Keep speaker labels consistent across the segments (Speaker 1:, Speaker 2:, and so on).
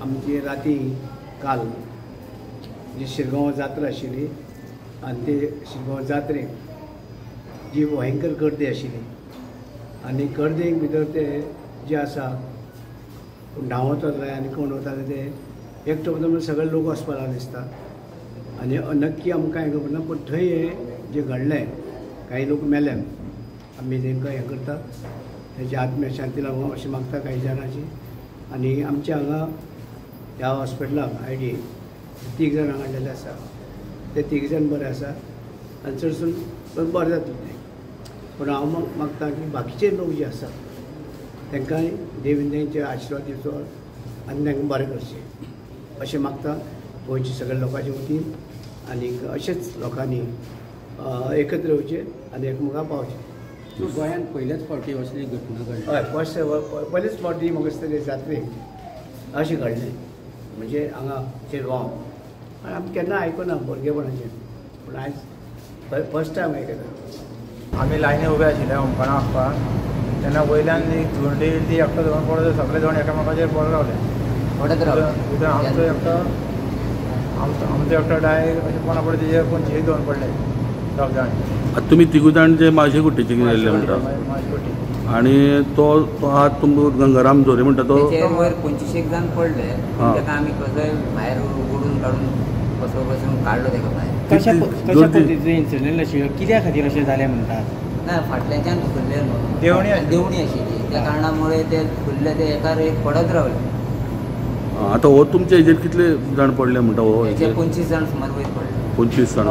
Speaker 1: आमची राती काल जी शिरगांव जात्रा आशिल्ली आनी ते शिरगांव जात्रेक जी भयंकर गर्दी आशिल्ली आनी गर्देक भितर ते जे आसा कोण धांवत वताले आनी कोण वताले ते एकटो वता म्हणून सगळे लोक वचपा लागले दिसता आनी नक्की आमकां कांय खबर ना, पूण थंय हें जें घडलें कांय लोक मेले, आमी तांकां हें करता तेजी आत्म्या शांती लागूं अशें मागता कांय जाणांची. आनी आमच्या हांगा ह्या हॉस्पिटलाक आयडी 3 जाण हांगा हाडलेले आसा, ते 3 जाण बरे आसा आनी चडसून बरें जातले ते. पूण हांव मागता की बाकीचे लोक जे आसा तांकांय देवीन तेंचे आशिर्वाद दिवचो आनी तांकां बरें करचें अशें मागता गोंयच्या सगळ्या लोकांच्या वतीन. आनीक अशेंच लोकांनी एकत्र येवचें आनी एकमेकां पावचें.
Speaker 2: गोंयांत पयल्याच फावटी असली घटना घडली?
Speaker 1: हय, पयलेच फावटी म्हाका दिसता ते जात्रेक अशें घडलें, म्हणजे हांगा शिरगांव आनी आमी केन्ना आयकुना भुरगेपणाचें, पूण आयज फर्स्ट टायम आयकता.
Speaker 3: आमी लायनी उबे आशिल्ले होमखणा वचपाक तेन्ना वयल्यान एक धुंडी येयली, ती एकटो धरून पडलो, सगळे जाण एकामेकाचेर पडत रावले,
Speaker 4: पडत रावले.
Speaker 3: आमचो एकटो आमचो एकटो डायरेक्ट अशें कोणा पडले तेजेर 25 धरून पडले 2 जाण.
Speaker 5: आतां तुमी तिगूय जाण जे मावशे कुट्टीचे गेल्ले म्हणटा आनी तो आहा तुमकां गंगाराम झोरे म्हणटा तो
Speaker 4: वयर 25 जाण पडले, ताका आमी कसोय भायर ओडून काडून कसो बसून काडलो ताका भायर.
Speaker 2: कशा पद्दतीचो इन्सिडंट आशिल्लो, कित्या खातीर अशें जालें म्हणटात?
Speaker 4: ना, फाटल्याच्यान फुल्ले न्हू, देवणी आशिल्ली, त्या कारणामुळे ते फुल्ले, ते एकार एक पडत रावले.
Speaker 5: आतां हो तुमच्या हेजेर कितले जाण पडले म्हणटा? हो
Speaker 4: 25 जाण सुमार वयर पडले.
Speaker 5: 25 जाण.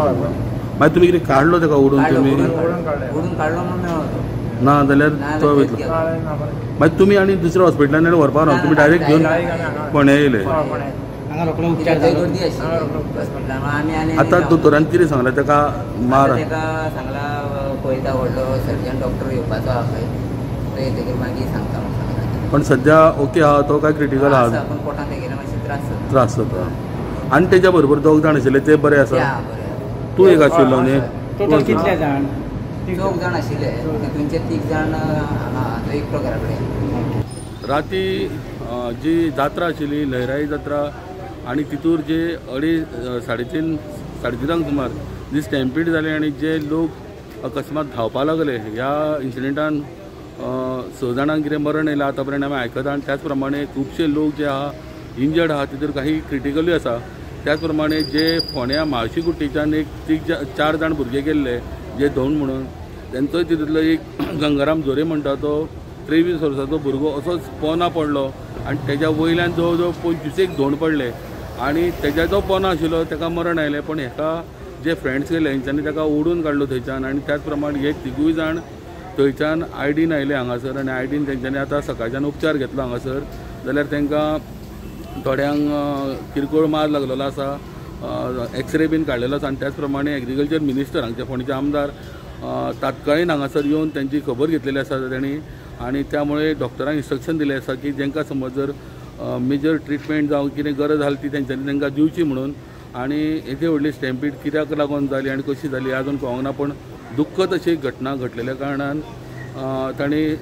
Speaker 5: मागीर तुमी कितें काडलो ताका ओडून? तुमी
Speaker 4: ओडून काडलो म्हणून मेळ्ळो तो,
Speaker 5: ना जाल्यार तो वयतलो. मागीर तुमी आनी दुसऱ्या हॉस्पिटलान व्हरपा ना, तुमी डायरेक्ट घेवन फोंड्या येयले? आतां दोतोरान कितें सांगलां ताका? मार
Speaker 4: ताका सांगला पळयता, व्हडलो सर्जन डॉक्टर येवपाचो आहा खंय, तो येतकीर मागीर सांगता म्हणून सांगला.
Speaker 5: पण सद्या ओके आहा तो, काय क्रिटिकल आहा?
Speaker 4: पूण पोटांत तेगेल्या मातशें त्रास जाता.
Speaker 5: त्रास जाता. आनी तेज्या बरोबर 2 जाण आशिल्ले ते बरे आसा? तूं एक आशिल्लो न्ही?
Speaker 2: टोटल कितले जाण?
Speaker 4: 4 जाण आशिल्ले, तितूनचे 3 जाण हांगा, तो एकटो घरा कडेन.
Speaker 5: राती जी जात्रा आशिल्ली लहराई जात्रा आनी तितूर जे 2.5 3.5 सुमार जी स्टॅम्पीड जाली आनी जे लोक अकस्मात धांवपा लागले ह्या इन्सिडंटान 6 जाणांक कितें मरण येयलां आतां पर्यंत आमी आयकता. आनी त्याच प्रमाणे खुबशे लोक जे आहा इंजर्ड आहा तितूर काही क्रिटिकलूय आसा. त्याच प्रमाणे जे फोंड्या म्हाळशी कुट्टीच्यान एक 4 जाण भुरगे गेल्ले जे धोंड म्हणून तेंचोय तितूंतलो एक गंगाराम झोरे म्हणटा तो 23 वर्साचो भुरगो असोच पोना पडलो आनी तेज्या वयल्यान जवळ जवळ 25 धोंड पडले आनी तेज्या जो पोना आशिल्लो ताका मरण आयलें. पण हेका जे फ्रेंड्स गेले हेंच्यांनी ताका ओडून काडलो थंयच्यान आनी त्याच प्रमाणे हे तिगूय जाण थंयच्यान आयडीन आयले हांगासर आनी आयडीन तेंच्यांनी आतां सकाळच्यान उपचार घेतलो हांगासर. जाल्यार तांकां थोड्यांक किरकोळ मार लागलेलो आसा, एक्सरे बीन काडलेलो आसा. आनी त्याच प्रमाणे एग्रीकल्चर मिनिस्टर हांगचे फोंडेचे आमदार तात्काळीन हांगासर येवन तेंची खबर घेतलेली आसा तेणी आनी त्यामुळे डॉक्टरांक इन्स्ट्रक्शन दिलें आसा की जेंकां समज जर मेजर ट्रिटमेंट जावं कितें गरज आसली ती तेंच्यांनी तांकां दिवची म्हणून. आनी येदी व्हडली स्टॅम्पीड कित्याक लागून जाली आनी कशी जाली आजून कळोंक ना, पूण दुख्खद अशी घटना घडलेल्या कारणान तांणी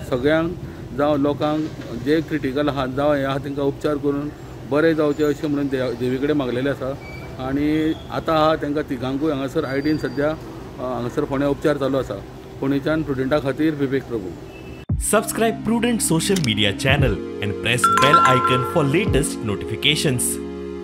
Speaker 5: सगळ्यांक जावं लोकांक जे क्रिटिकल आहात जावं हें आहा तांकां उपचार करून बरें जावचें अशें म्हणून देवी कडेन मागलेलें आसा. आनी आतां आहा तांकां तिगांकूय हांगासर आयडीन सद्या हांगासर फोंड्या उपचार चालू आसा. फोंडेच्यान प्रुडंटा खातीर Vivek Prabhu.
Speaker 6: Subscribe Prudent social media channel and press bell icon for latest notifications.